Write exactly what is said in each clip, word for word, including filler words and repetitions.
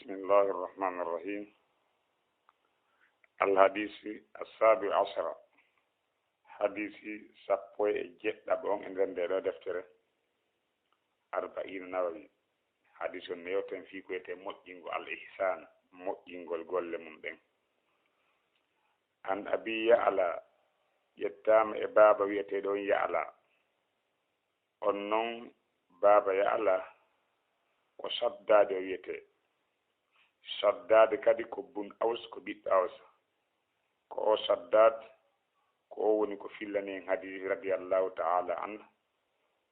بسم الله الرحمن الرحيم. الحديث السابع عشر. Hadiisi sappo e jeɗɗaɓo on e nder ndee ɗoo deftere, Arba'iina Nawawi. Hadiisi on no yewten fii ko wiyetee moƴƴingo, al ihsaan, moƴƴingol golle mum ɗen. An Abi Ya'la, ƴettaama e baaba wiyeteeɗo on Ya'la. On non baaba Ya'la ko Saddaadi o wiyetee. Saddaadi kadi ko bun Aws, ko ɓiɗɗo Aws. Ko o Saddaad, ko o woni ko fillani en hadiisi radiyallahu ta'ala anhu.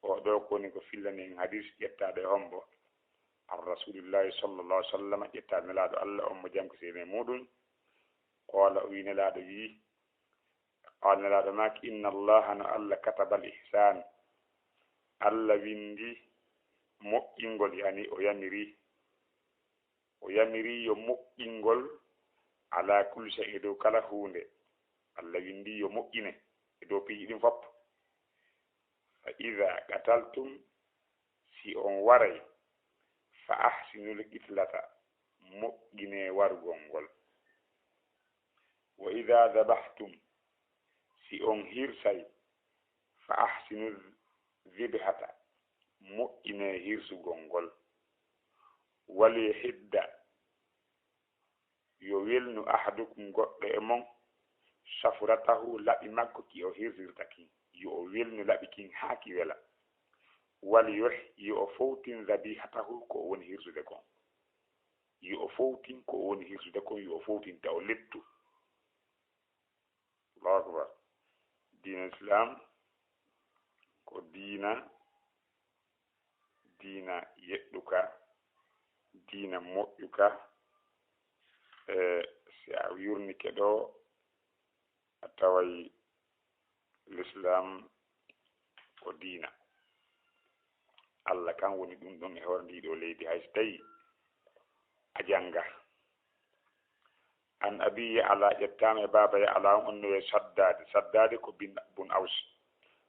O ɗoo ko woni ko fillani en hadiisi ƴettaaɗo e hombo? An Rasuulillahi sallallahu alaihi wasallam, ƴettaaɗo Nelaaɗo Allah on mo jam kisiyee e muuɗum. Qoola, o wii, Nelaaɗo wii, Qala, Nelaaɗo maaki, inna Allaha, no Allah, kataba al ihsan, Allah windi moƴƴingol, yani o yamiri, o yamiri yo moƴƴingol, ala kulli shay'in, e dow kala huunde. Allah windi yo moƴƴine e dow piiji ɗin fof. Fa idha qataltum, si on waray, fa ahsinul qitlata, moƴƴinee warugol ngol. Wa idha dhabahtum, si on hirsay, fa ahsinu dhibhata, moƴƴinee hirsugol ngol. Wal yuhidda, yo welnu, ahadukum, goɗɗo e mon, shafratahu, laɓi makko ki o hirsirta kin, yo o welnu laɓi kin haa ki wela. Wal yurih, yo o fowtin, dhabihatahu, ko o woni hirsude kon. Yo o fowtin ko o woni hirsude kon, yo o fowtin taw lettu. Allahu akbar. Diina Islam ko diina, diina yeɗɗuka, diina moƴƴuka. E si a yurnike ɗoo, a taway Lislaam ko diina. Allah kan woni ɗum ɗon e hoore ndii ɗoo leydi, hay so tawii a jannga. An Abi Ya'la, ƴettaama e baaba Ya'la on, on no wi'ee Saddaadi. Saddaadi ko bin, bun Aws,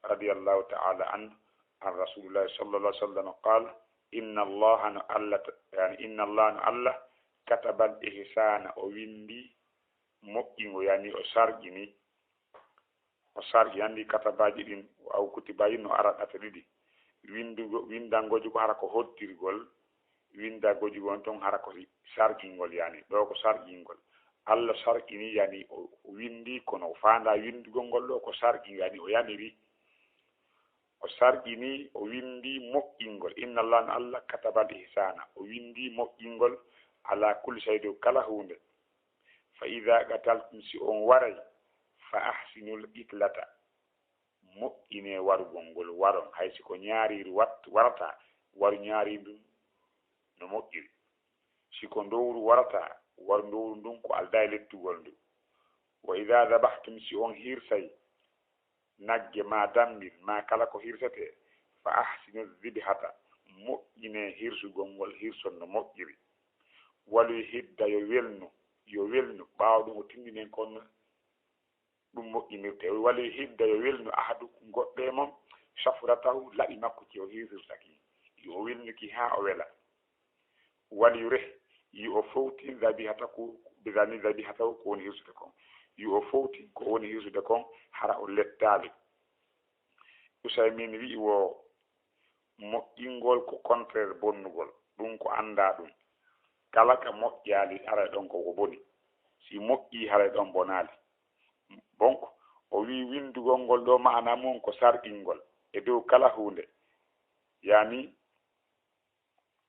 radiyallahu ta'ala anhu, an Rasulillahi sallallahu alaihi wasallam qala, inna Allaha, no Allah, yani inna Allaha, no Allah, kataba al ihsana, o windi moƴƴingo, yani o sarƴini. O sarƴi, anndi katabaaji ɗin, aw kutibaaji no ara ɗate ɗiɗi. Winndugo, winndangooji ko hara ko hoddirgol, winndagooji won ton hara ko sarƴingol, yani ɗoo ko sarƴingol. Allah sarƴini, yani o, o winndi, kono o faandaa winndugol ngol ɗoo ko sarƴi, yani o yamiri. O sarƴini, o winndi moƴƴingol. Inna Allah, no Allah, katabal ihsana, o winndi moƴƴingol, ala kulli shay, dow kala huunde. Fa idha qataltum, si on waray, fa ahsinul qitlata, moƴƴinee warugol ngol waron, hay si ko ñaariiru wat-, warata, waru ñaariiru ndun no moƴƴiri. Si ko ndowru warata, waru ndowru ndun ko aldaa e lettugol ndu. Wa idha dhabahtum, si on hirsay, nagge maa dammbil maa kala ko hirsetee, fa ahsinu dhibhata, moƴƴinee hirsugol ngol, hirson no moƴƴiri. Wal yuhidda, yo welnu, yo welnu, ɓaawo ɗum o tindini en kon no ɗum moƴƴinirtee. Wal yuhidda, yo welnu, ahadukum, goɗɗo e mon, shafratahu, laɓi makko ki o hirsirta ki, yo o welnu ki haa o wela. Wal yurih, yo o fowtin dhabihatahu, dhabihatahu, ko woni hirsude kon. Yo o fowtin ko woni hirsude kon, hara o lettaali. Usaymin wi'i wo moƴƴingol ko contraire bonnugol. Ɗum ko anndaa ɗum. Kala ka moƴƴaali, haray ɗon ko ko boni. Si moƴƴii, haray ɗon bonaali. Donc, o wi'i winndugol ngol ɗoo maana mum ko sarɗingol e dow kala huunde. Yani,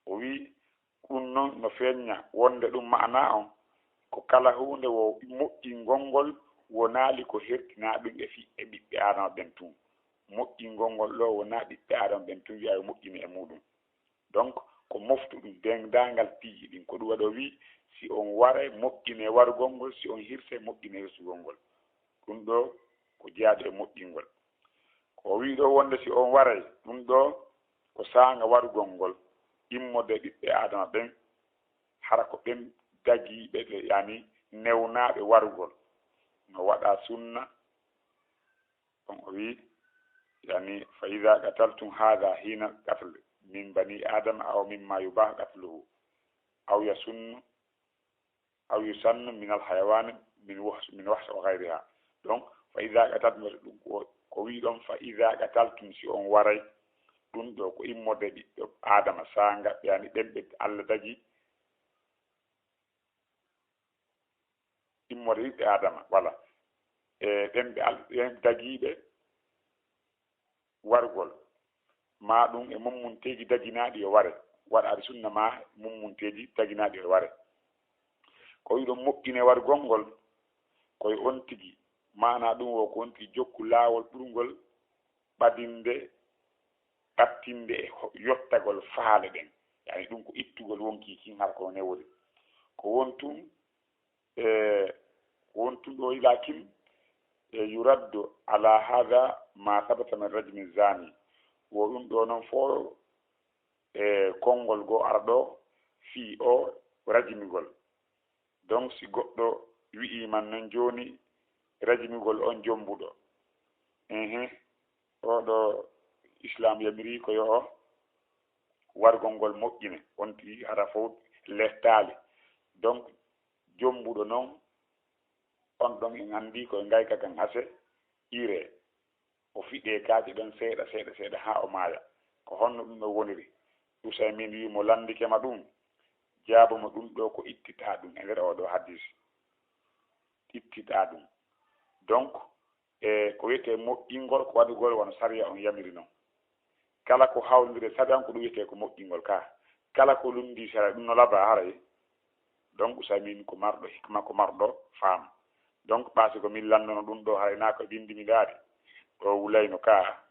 o wi'i, ɗum non no feeñna wonde ɗum maanaa on ko kala huunde wo moƴƴingol ngol wonaali ko hertinaa ɗum e fi-, e ɓiɓɓe Aadama ɓen tun. Moƴƴingol ngol ɗoo wonaa ɓiɓɓe Aadama ɓen tun wi'a yo moƴƴine e muuɗum. Donc, ko moftuɗum denndaangal piiji ɗin. Ko ɗum waɗi o wi'i, si on waray, moƴƴinee warugol ngol, si on hirsay, moƴƴinee hirsugol ngol. Ɗum ɗoo ko jeyaaɗo e moƴƴingol. Ko o wi'i ɗoo wonde si on waray, ɗum ɗoo ko saanga warugol ngol, immorde e ɓiɓɓe Aadama ɓen, hara ko ɓen dagiiɓe ɓe, yani newnaaɓe warugol. No waɗa sunna, on o wi'i, yani, fa idha qataltum hadha hina qatl min bani Adama aw mimma yubah qatluhu. aw yasunnu, aw yusannu minal hayawani min wahsh, min wahsh wa ghayriha. Donc, fa idha qataltum, ɗum ko, ko wi ɗon, fa idha qataltum, si on waray, ɗum ɗo ko immorde ɓiɗɗo Adama, sa ngaɓɓe yani ɓen ɓe Allah dagi, immorde ɓiɓɓe Adama, wala, e ɓen ɓe Al-, ɓen dagiiɓe wargol, ma ɗum e mummunteeji daginaaɗi yo ware, waɗaade sunna ma mummunteeji daginaaɗi yo ware. Ko wiɗon moƴƴine wargol ngol, ko e on tigi, maanaa ɗum wo ko on tigi jokku laawol ɓurngol ɓadinde, ɓattinde e ho-, yottagol faale ɗen. Yani ɗum ko ittugol wonkii kin har ko newori. Ko won tun, e, ko won tun ɗo ila kin, e, yuraddu ala hada ma sabata min rajmi zani. Wo ɗum ɗo noon fo, e, konngol goo ara ɗo fii o rajmigol. Donc, si goɗɗo wi'i man noon jooni, rajmigol on jombuɗo. Ehe, oɗo Islam yamiri ko yo o wargol ngol moƴƴine, on tigi hara fof leftaali. Donc, jombuɗo noon, on ɗon en anndi ko e ngayka kan ase, ire. O fiɗe kaaƴe ɗon seeɗa, seeɗa, seeɗa haa o maaya. Ko honno ɗum ɗon woniri? Usaymin wi'i mo lanndike ma ɗum, jaabo mo ɗum ɗo ko ittitaa ɗum e nder oo ɗoo hadis. Ittitaa ɗum. Donc, e ko wiyetee moƴƴingol, ko waɗugol wano sariya on yamiri non. Kala ko hawlindiri e sariya on, ko ɗum wiyetee ko moƴƴingol ka. Kala ko lunndii sariya, ɗum no labaa haray. Donc, Usaymin ko marɗo hikma, ko marɗo faam. Donc, ɓaasi ko min lanndano ɗum ɗo, haray naa ko e binndi mi ndaari. Ɗo wulayno ka.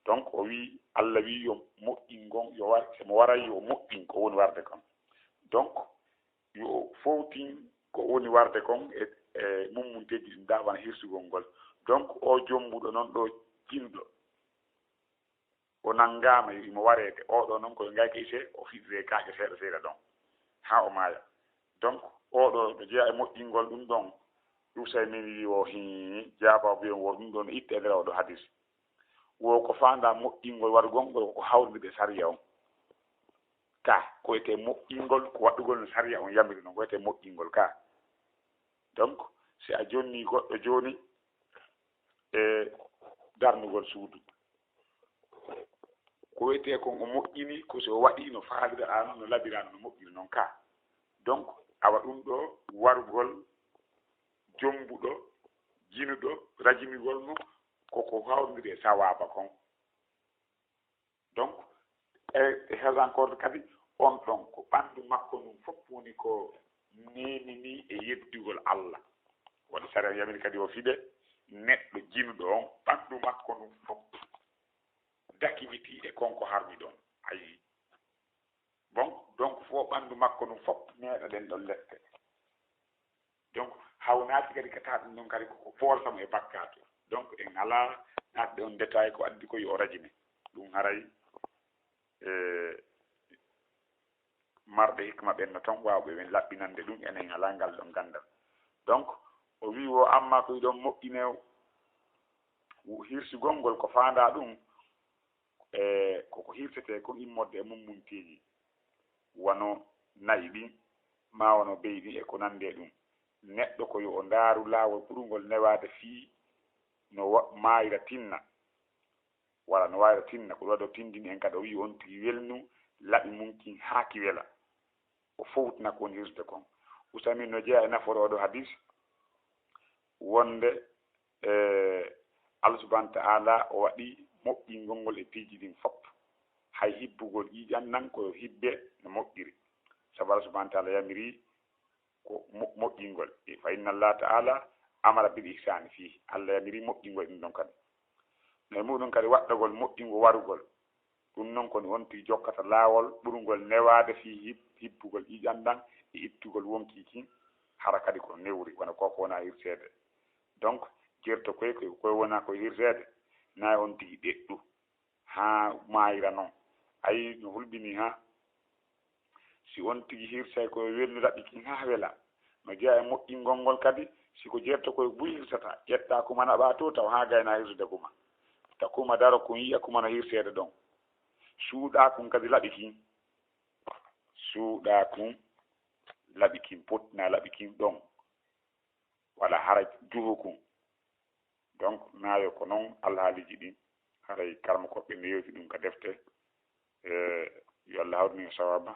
Donc, o wi'i, Allah wi'i yo moƴƴin ngon, yo war, si mo waray yo moƴƴin ko woni warde kon. Donc, yo fowtin ko woni warde kon e, e mummunteeji ɗin da wona hirsugol ngol. Donc, o jombuɗo non ɗo jinuɗo, o nanngaama, yo imo wareede. Oo ɗoo noon, ko yo ngayka ise, o fiɗiree kaaƴe seeɗa seeɗa ɗon, haa o maaya. Donc, oo ɗoo no jeyaa e moƴƴingol ɗum ɗon, Usaymin wi'i o, hii, jaabaabu en wo ɗum ɗoo no itte e nder oo ɗoo hadis. Wo ko faandaa moƴƴingol warugol ngol ko hawrinde e sariya on. Ka, ko wiyetee moƴƴingol, ko waɗugol no sariya on yamiri non, ko wiyetee moƴƴingol ka. Donc, si a jonnii goɗɗo jooni e darnugol suudu, ko wiyetee kon o moƴƴini, ko si o waɗii no faaliraɗaa non, no labiraano, no moƴƴiri non ka. Donc, awa ɗum ɗo warugol jombuɗo, jinuɗo, rajimigol mo, ko ko hawrindiri e sawaaba kon. Donc, e, e hesankorde kadi, on ɗon ko ɓanndu makko ndun fof woni ko neenini e yeddugol Allah. Waɗi sariya yamiri kadi o fiɗe neɗɗo jinuɗo on, ɓanndu makko ndun fof dakiwitii e kon ko harmi ɗon. Ayi. Bon, donc, fof ɓanndu makko ndun fof meeɗa ɗen ɗon lette. Donc, haw naati kadi ka taa ɗum ɗon kadi ko, ko ɓoolta mo e bakkaatu. Donc, en alaa naatde on détail ko addi ko yo o rajine. Ɗum haray, e, marɓe hikma ɓen no ton waawɓe ɓen laɓɓinande ɗum, enen alaa ngal ɗon ganndal. Donc, o wi'i wo amma ko iɗon moƴƴine hirsugol ngol ko faandaa ɗum, e, koko hirsetee kon immorde e mummunteeji, wano na'i ɗin, maa wano be'i ɗin e ko nanndi e ɗum. Neɗɗo ko yo o ndaaru laawol ɓurungol newaade fii no wa-, maayira tinna, walla no waawira tinna, ko ɗum waɗi o tinndini en kadi, o wi'i on tigi welnu laɓi mum kin haa ki wela. O fowtina ko woni hirsude kon. Usaymin no jeyaa e nafoore oo ɗoo hadis, wonde, e, Allah subhanahu wa ta'ala o waɗi moƴƴingol ngol e piiji ɗin fof. Hay hibbugol ƴiiƴan nan ko hibbe no moƴƴiri. Sabu Allah subhanahu wa ta'ala yamiri ko mo-, moƴƴingol. Fa inna Allah ta'ala amara bil ihsani fihi. Allah yamiri moƴƴingol ɗum ɗon kadi. No e muɗum kadi waɗɗagol moƴƴingol warugol. Ɗum noon ko on tigi jokkata laawol ɓurungol newaade fii hib-, hibbugol ƴiiƴan ɗan e ittugol wonkii kin, hara kadi ko newri, wano ko ko wona hirseede. Donc, jerto koy, koy, koy wona ko hirseede, na on tigi ɗeɗɗu haa maayira non. Ayi, no hulɓini haa si on tigi hirsay ko welnu laɓi kin haa wela. No jeyaa e moƴƴingol ngol kadi, si ko jerto koy buy hirsata, ƴetta kuma naɓa to taw haa gayna hirsude kuma. Ta kuma daro kun yi'a kuma no hirseede ɗon. Suuɗa kun kadi laɓi kin. suuɗa kun laɓi kin pottina laɓi kin ɗon wala hara juhu kun. Donc nayo ko noon alhaaliji ɗin haray karmakoɓɓe ne yewti ɗum ka defte. E yo allah hawrinin sawaba.